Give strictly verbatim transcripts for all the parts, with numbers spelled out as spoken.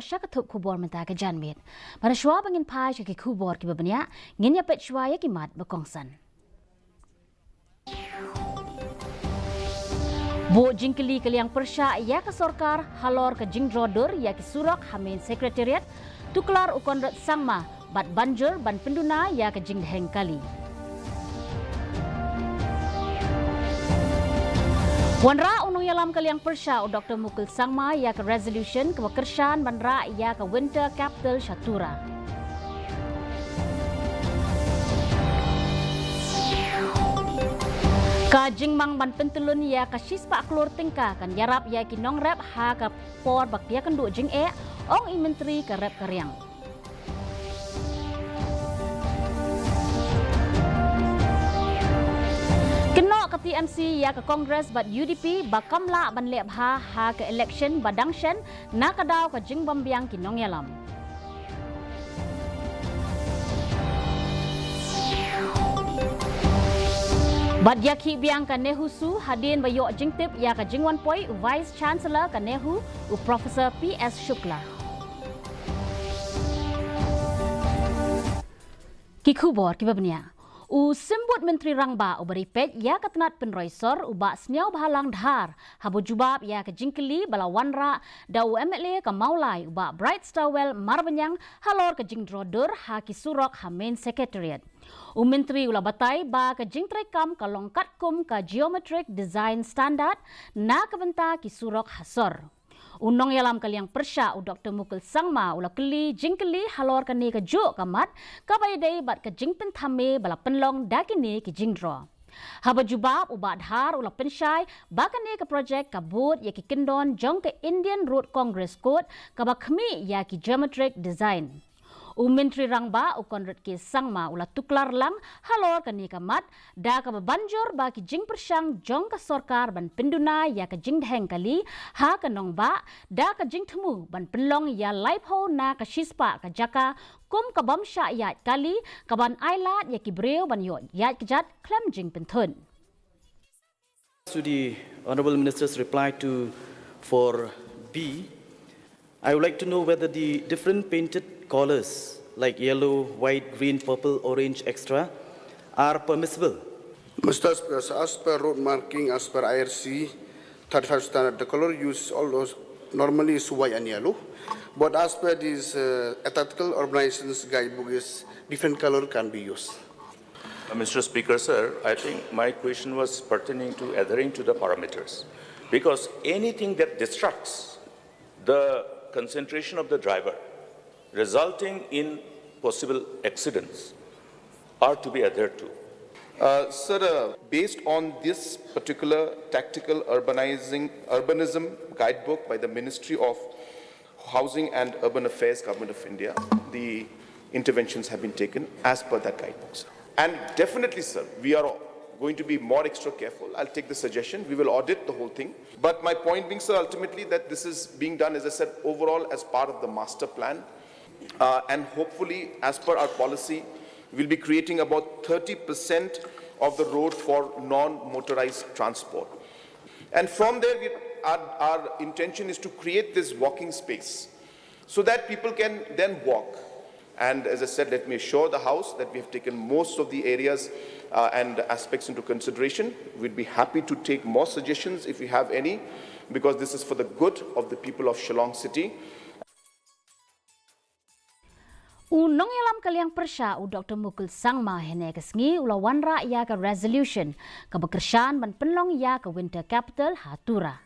sha ka thup khubor mynta ka janmiet. Bad hashwa ba ngin phai sha ki khubor kiba bniah, ngin ïa peit shwa ïa ki mat ba kongsan. Buh jingkylli ka liang pyrshah ïa ka sorkar halor ka jingdro dur ïa ki surok ha Main Secretariat, tuklar u Conrad Sangma bad ban jur ban pynduna ïa ka jingdheng kali. Wanrah u nongïalam ka liang pyrshah u Doktor Mukul Sangma ïa ka resolution kaba kyrshan ban rah ïa ka winter capital sha Tura. Ka jingmang ban pyntyllun ïa ka shispah klur tyngka kan ïarap ïa ki nongrep ha ka por ba ka ïakynduh jingeh, ong i Myntri ka rep ka riang. Kynnoh ka T M C ïa ka Congress bad U D P ba kam lah ban leh bha ha ka election ba dang shen na ka daw ka jingbym biang ki nongïalam. Bad ïakhih biang ka NEHUSU hadien ba ïoh jingtip ïa ka jingwan poi u Vice Chancellor ka NEHU, u Professor P S Shukla. Ki khubor kiba bniah. U Symbud Myntri Rangbah uba ri peit ïa ka tnat pynroi sor u Bah Sniawbhalang Dhar, haba jubab ïa ka jingkylli ba la wanrah da u M L A ka Mawlai u Bah Brightstarwell Marbaniang halor ka jingdro dur ha ki surok ha Main Secretariat. U Myntri u la batai ba ka jingtreikam ka long katkum ka Geometric Design Standard na ka bynta ki surok ha sor. U nongïalam ka liang pyrshah u Doktor Mukul Sangma u la kylli jingkylli halor kane kajuh ka mat kaba ïadei bad ka jingpynthame ba la pynlong da kine ki jingdro. Haba jubab u Bah Dhar u la pynshai ba kane ka projek ka bud ïa ki kyndon jong ka Indian Road Congress Code kaba khmih ïa ki Geometric Design. U Myntri Rangbah u Conrad K Sangma u la tuklar lang halor kane ka mat da kaba ban jur ba ki jingpyrshang jong ka sorkar ban pynduna ïa ka jingdheng kali ha ka nongbah da ka jingthmu ban pynlong ïa laiphew na ka shispah ka jaka kum ka bym shah ïaid kali kaban ailad ïa ki briew ban ïoh ïaid kjat khlem jingpynthut. To the Honorable Minister's reply to four B, I would like to know whether the different painted colors like yellow, white, green, purple, orange, et cetera are permissible. Mister Speaker, as per road marking, as per I R C thirty-five standard, the color used always normally is white and yellow. But as per this uh, Athletical Organization's guidebook is different color can be used. Uh, Mister Speaker, sir, I think my question was pertaining to adhering to the parameters. Because anything that distracts the concentration of the driver, resulting in possible accidents, are to be adhered to. Uh, sir, uh, based on this particular tactical urbanizing, urbanism guidebook by the Ministry of Housing and Urban Affairs, Government of India, the interventions have been taken as per that guidebook, sir. And definitely, sir, we are going to be more extra careful. I'll take the suggestion. We will audit the whole thing. But my point being, sir, ultimately that this is being done, as I said, overall as part of the master plan. Uh, and hopefully, as per our policy, we'll be creating about thirty percent of the road for non-motorized transport. And from there, we, our, our intention is to create this walking space so that people can then walk. And as I said, let me assure the House that we have taken most of the areas uh, and aspects into consideration. We'd be happy to take more suggestions if you have any, because this is for the good of the people of Shillong City. U nongïalam ka liang pyrshah u Doktor Mukul Sangma hynne ka sngi u la wanrah ïa ka resolution kaba kyrshan ban pynlong ïa ka winter capital ha Tura.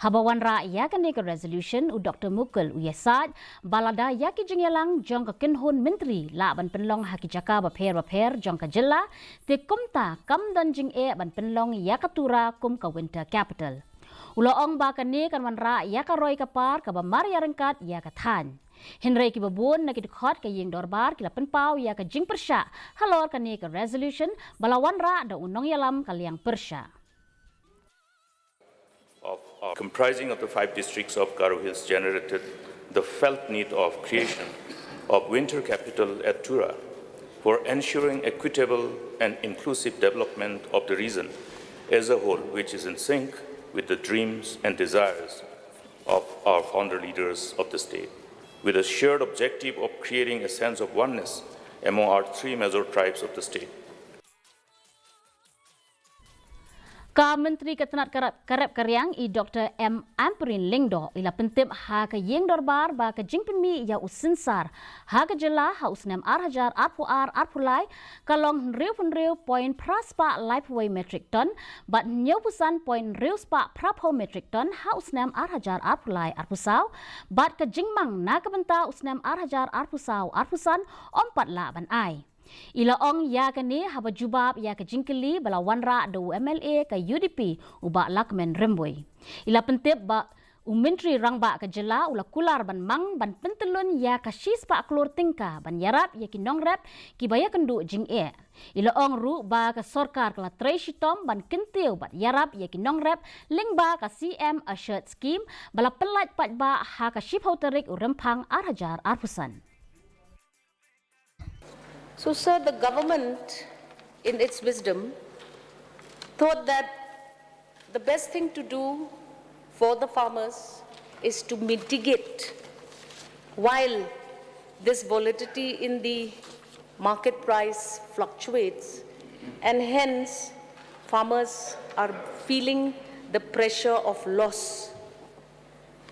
Haba wanrah ïa kane ka resolution u Doktor Mukul u ïasaid ba lada ïa ki jingïalang jong ka kynhun myntri lah ban pynlong ha ki jaka bapher bapher jong ka jylla, te kumta kam don jingeh ban pynlong ïa ka Tura kum ka winter capital. U la ong ba kane kan wanrah ïa ka roi ka par kaba mar ïaryngkat ïa ka thaiñ. Hynrei kiba bun na ki dkhot ka ïing dorbar ki la pynpaw ïa ka jingpyrshah halor kane ka resolution ba la wanrah da u nongïalam ka liang pyrshah. Of, of comprising of the five districts of Garo Hills generated the felt need of creation of winter capital at Tura for ensuring equitable and inclusive development of the region as a whole, which is in sync with the dreams and desires of our founder leaders of the state. with a shared objective of creating a sense of oneness among our three major tribes of the state. Ka Myntri ka tnat ka rep ka riang i Doktor M Ampareen Lyngdoh i la pyntip ha ka ïing dorbar ba ka jingpynmih ïa u synsar ha ka jylla ha u snem ar hajar arphew ar arphew lai ka long hynriewphew hynriew point phra spah laiphew wei metric ton bad hynñiewphew san point hynriew spah phraphew metric ton ha u snem ar hajar arphew lai arphew saw bad ka jingmang na ka bynta u snem ar hajar arphew saw arphew san ym pat lah ban ai. I la ong ïa kane haba jubab ïa ka jingkylli ba la wanrah da u M L A ka U D P u Bah Lahkmen Rymbui. I la pyntip ba u Myntri Rangbah ka jylla u la kular ban mang ban pyntyllun ïa ka shispah klur tyngka ban ïarap ïa ki nongrep kiba ïakynduh jingeh. I la ong ruh ba ka sorkar ka la trei shitom ban kyntiew bad ïarap ïa ki nongrep lyngba ka C M Assured Scheme ba la pynlait paidbah ha ka shiphew tarik u Rymphang ar hajar arphew san. So, sir, the government, in its wisdom, thought that the best thing to do for the farmers is to mitigate while this volatility in the market price fluctuates, and hence farmers are feeling the pressure of loss.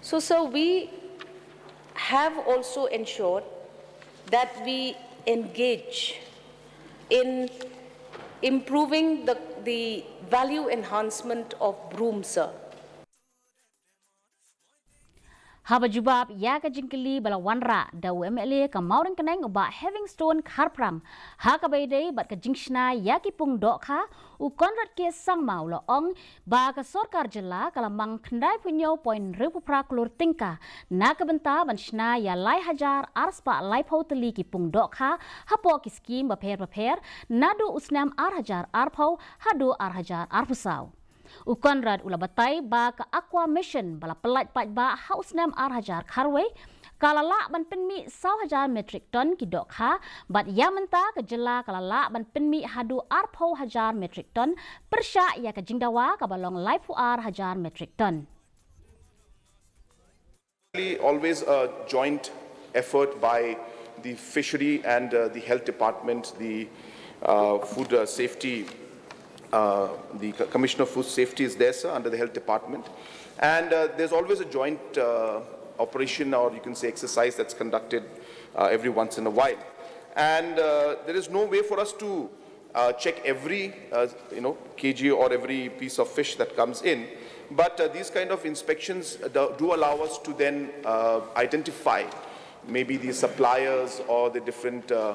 So, sir, we have also ensured that we engage in improving the, the value enhancement of brooms, sir. Haba jubab ïa ka jingkylli ba la wanrah da u M L A ka Mawryngkneng u Bah Heavingstone Kharphrang ha kaba ïadei bad ka jingshna ïa ki pung dohkha, u Conrad K Sangma u la ong ba ka sorkar jylla ka la mang khyndai phew hynñiew point hynriewphew phra klur tyngka na ka bynta ban shna ïa lai hajar ar spah laiphew tylli ki pung dohkha hapoh ki skim bapher bapher naduh u snem ar hajar arphew haduh ar hajar arphew saw. U Conrad u la batai ba ka Aqua Mission ba la pynlait paidbah ha u snem ar hajar kharwei ka la lah ban pynmih saw hajar metric ton ki dohkha bad ïa mynta ka jylla ka la lah ban pynmih haduh arphew hajar metric ton pyrshah ïa ka jingdawa kaba long laiphew ar hajar metric ton. Always a joint effort by the fishery and uh, the health department, the uh, food uh, safety, uh, the Co- Commissioner of Food Safety is there, sir, under the health department. And uh, there's always a joint uh, operation, or you can say exercise, that's conducted uh, every once in a while. And uh, there is no way for us to uh, check every uh, you know kg or every piece of fish that comes in, but uh, these kind of inspections do, do allow us to then uh, identify maybe the suppliers or the different uh,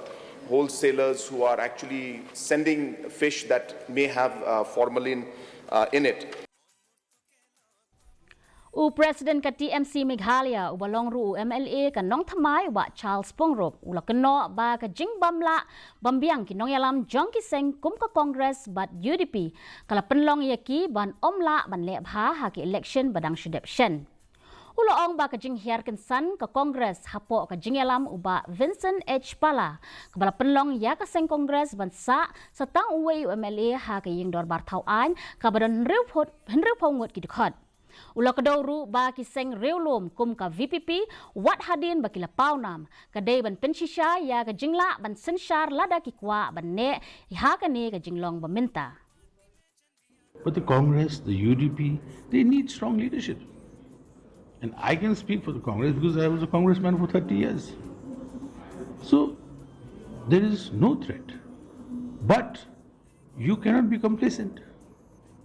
wholesalers who are actually sending fish that may have uh, formalin uh, in it. U President ka T M C Meghalaya uba long ruh u M L A ka Nongthymmai u Bah Charles Pyngrope u la kynnoh ba ka jingbym lah bym biang ki nongïalam jong ki seng kum ka Congress bad U D P ka la pynlong ïa ki ban ym lah ban leh bha ha ki election ba dang shu dep shen. U la ong ba ka jinghiar kynsan ka Congress hapoh ka jingïalam u Bah Vincent H Pala kaba la pynlong ïa ka seng Congress ban sah sa tang uwei u M L A ha ka ïing dorbar thaw aiñ kaba don hynriew hynriewphew ngut ki dkhot. U la kdew ruh ba ki seng riewlum kum ka V P P wat hadien ba ki la paw nam ka dei ban pynshisha ïa ka jinglah ban synshar lada ki kwah ban neh ha kane ka jinglong ba mynta. But the Congress, the U D P, they need strong leadership. And I can speak for the Congress because I was a congressman for thirty years. So there is no threat. But you cannot be complacent.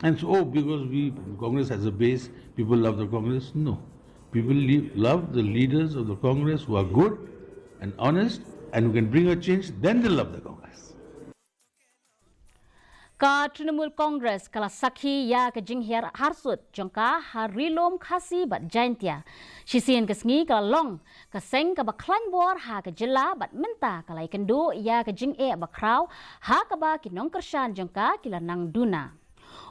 And so, oh, because we Congress has a base, people love the Congress. No. People le- love the leaders of the Congress who are good and honest and who can bring a change, then they love the Congress. Ka Trinamool Congress ka la sakhi ïa ka jinghiar harsut jong ka ha Ri-lum Khasi bad Jaintia. Shisien ka sngi ka la long ka seng kaba khlaiñ bor ha ka jylla bad mynta ka la ïakynduh ïa ka jingeh bakhraw ha kaba ki nongkyrshan jong ka ki la nang duna.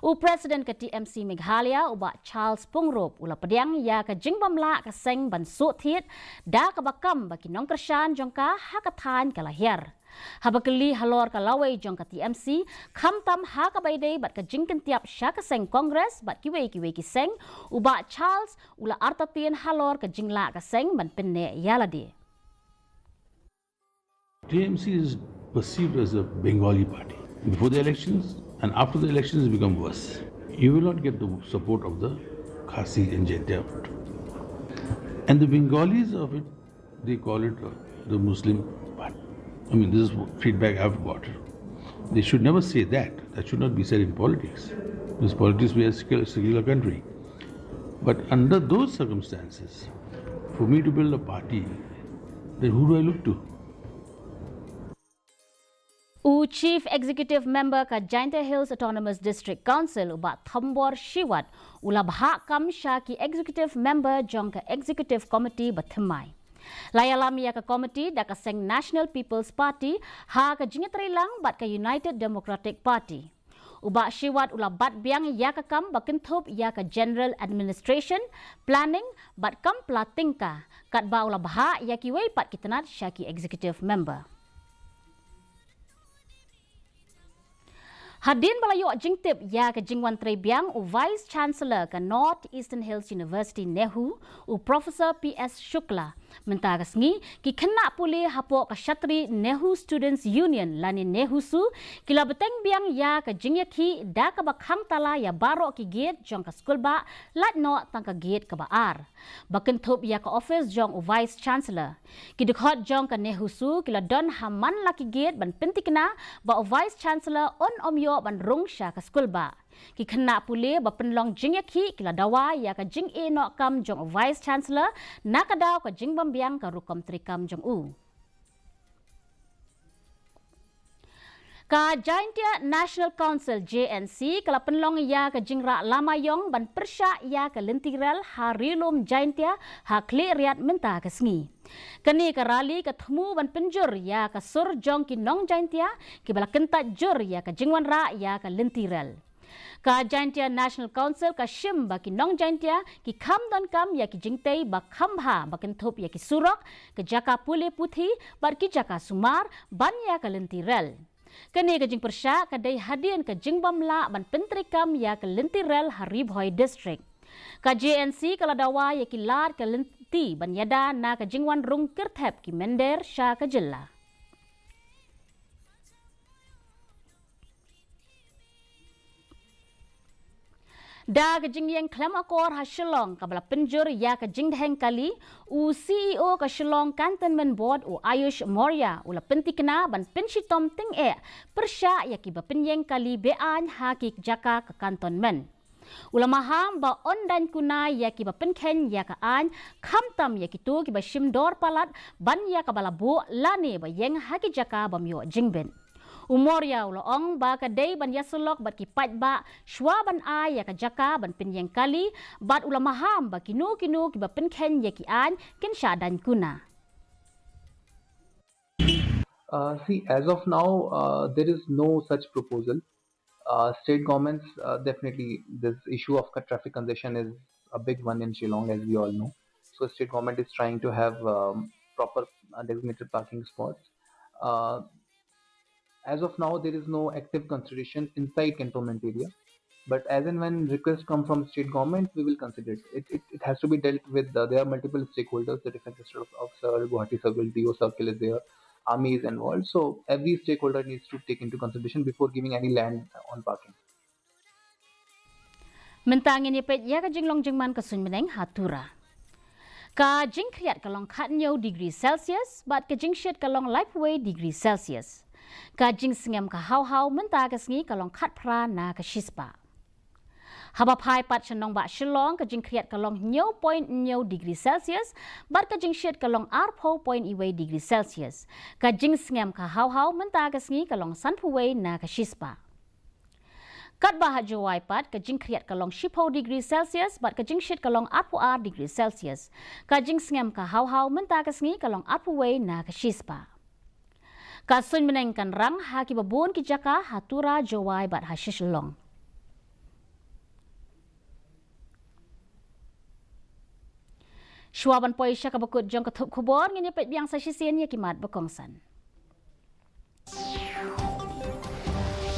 U President ka T M C Meghalaya u Bah Charles Pyngrope u la pdiang ïa ka jingbym lah ka seng ban suk thied da kaba kam ba ki nongkyrshan jong ka ha ka thaiñ ka la hiar. Haba kylli halor ka lawei jong ka T M C, khamtam ha kaba ïadei bad ka jingkyntiap sha ka seng Congress bad kiwei kiwei ki seng, u Bah Charles u la artatien halor ka jinglah ka seng ban pynneh ïalade. T M C is perceived as a Bengali party. Before the elections and after the elections, it's become worse. You will not get the support of the Khasi and Jaintia vote. And the Bengalis of it, they call it uh, the Muslim party. I mean, this is what feedback I've got. They should never say that. That should not be said in politics. Because politics, we are a secular, secular country. But under those circumstances, for me to build a party, then who do I look to? U Chief Executive Member ka Jaintia Hills Autonomous District Council, u Bah Thombor Shiwat, u la bhah kam sha ki Executive Member jong ka Executive Committee ba thymmai. La ïalam ïa ka committee da ka seng National People's Party ha ka jingïatreilang bad ka United Democratic Party. U Bah Shiwat u la bat biang ïa ka kam ba kynthup ïa ka General Administration, Planning bad kam pla tyngka, katba u la bhah ïa kiwei pat ki tnat sha ki Executive Member. Hadien ba la ïoh jingtip ïa ka jingwan trei biang u Vice Chancellor ka North Eastern Hills University NEHU, u Professor P S Shukla, mynta ka sngi, ki khynnah pule hapoh ka shatri NEHU Students Union lane NEHUSU, ki la bteng biang ïa ka jingïakhih da kaba khang tala ïa baroh ki gate jong ka skulbah, lait noh tang ka gate kaba ar. Ba kynthup ïa ka office jong u Vice Chancellor. Ki dkhot jong ka NEHUSU ki la don ha man la ki gate ban pynthikna ba u Vice Chancellor un ym ïoh ban rung sha ka skulbah. Ki khynnah pule ba pynlong jingïakhih ki la dawa ïa ka jingïehnoh kam jong u Vice Chancellor na ka daw ka jingbym biang ka rukom treikam jong u. Ka Jaintia National Council, J N C, ka la pynlong ïa ka jingrah lama ïong ban pyrshah ïa ka lynti rel ha Ri Lum Jaintia ha Khliehriat mynta ka sngi. Kane ka rally ka thmu ban pynjur ïa ka sur jong ki nong Jaintia kiba la kyntait jur ïa ka jingwanrah ïa ka lynti rel. Ka Jaintia National Council ka shim ba ki nong Jaintia ki kham donkam ïa ki jingtei ba kham bha ba kynthup ïa ki surok, ki jaka pule puthi bad ki jaka sumar ban ïa ka lynti rel. Kane ka jingpyrshah ka dei hadien ka jingbym lah ban pyntreikam ïa ka lynti rel ha Ri Bhoi District. Ka J N C ka la dawa ïa ki lad ka lynti ban ïada na ka jingwan rung kyrthep ki mynder sha ka jylla. Da ka jingïeng khlem akor ha Shillong kaba la pynjur ïa ka jingdheng kali, u C E O ka Shillong Cantonment Board u Ayush Maurya u la pynthikna ban pynshitom tyngeh pyrshah ïa kiba pynïeng kali be-aiñ ha ki jaka ka cantonment. U la maham ba un daiñ kuna ïa kiba pynkheiñ ïa ka aiñ, khamtam ïa kito kiba shim dor palat ban ïa kaba la buh lane ba ïeng ha ki jaka bym ïoh jingbit. U Maurya u la ong ba ka dei ban ïasyllok bad ki paidbah shwa ban ai ïa ka jaka ban pynïeng kali, bad u la maham ba kino kino kiba pynkheiñ ïa ki aiñ kin shah daiñ kuna. Uh, see, as of now, uh, there is no such proposal. Uh, state governments, uh, definitely, this issue of co- traffic congestion is a big one in Shillong, as we all know. So, state government is trying to have um, proper uh, designated parking spots. Uh, as of now, there is no active consideration inside cantonment area. But as and when requests come from state government, we will consider it. It, it, it has to be dealt with. Uh, there are multiple stakeholders, the defense officer, Guwahati Circle, D O Circle is there, army is involved. So every stakeholder needs to take into consideration before giving any land on parking. Mynta ngin ïa peit ïa ka jinglong jingman ka suiñ bneng ha Tura. Ka jingkhriat ka long khathynñiew degree Celsius bad ka jingshit ka long laiphew wei degree Celsius. Ka jingsngem ka haw haw mynta ka sngi ka long khatphra na ka shispah. Haba phai pat sha nongbah Shillong ka jingkhriat ka long hynñiew point hynñiew degree Celsius bad ka jingshit ka long arphew point wei degree Celsius. Ka jingsngem ka haw haw mynta ka sngi ka long sanphew wei na ka shispah. Katba ha Jowai pat ka jingkhriat ka long shiphew degree Celsius bad ka jingshit ka long arphew ar degree Celsius. Ka jingsngem ka haw haw mynta ka sngi ka long arphew wei na ka shispah. Ka suiñ bneng kan rang ha kiba bun ki jaka ha Tura, Jowai bad ha Shillong. Shuwa ban poi sha kaba kut jong ka thup khubor, ngin ïa peit biang sa shisien ïa ki mat ba kongsan.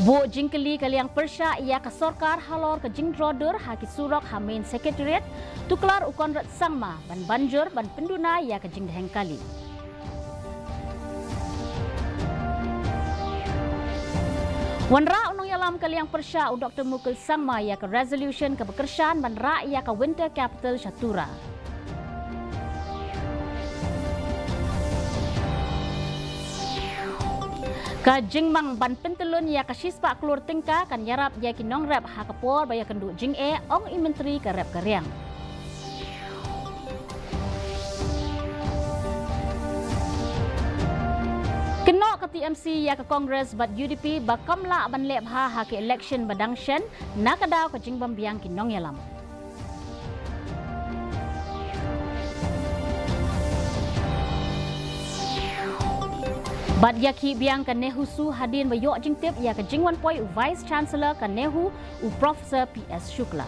Buh jingkylli ka liang pyrshah ïa ka sorkar halor ka jingdro dur ha ki surok ha Main Secretariat, tuklar u Conrad Sangma ban ban jur ban pynduna ïa ka jingdheng kali. Wanrah u nongïalam ka liang pyrshah u Doktor Mukul Sangma ïa ka resolution kaba kyrshan ban rah ïa ka winter capital sha Tura. Ka jingmang ban pyntyllun ïa ka shispah klur tyngka kan ïarap ïa ki nongrep ha ka por ba ïakynduh jingeh, ong i Myntri ka rep ka riang. Kynnoh ka T M C ïa ka Congress bad U D P ba kam lah ban leh bha ha ka election ba dang shen na ka daw ka jingbym biang ki nongïalam. Bad ïakhih biang ka NEHUSU hadien ba ïoh jingtip ïa ka jingwan poi u Vice Chancellor ka NEHU, u Professor P S Shukla.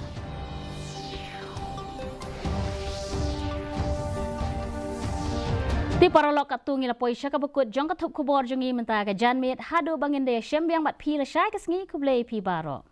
Te paralok, katto ngi la poi sha kaba kut jong ka thup khubor jong ngi mynta ka janmiet, haduh ba ngin da ïashem biang bad phi lashai ka sngi, khublei phi baroh.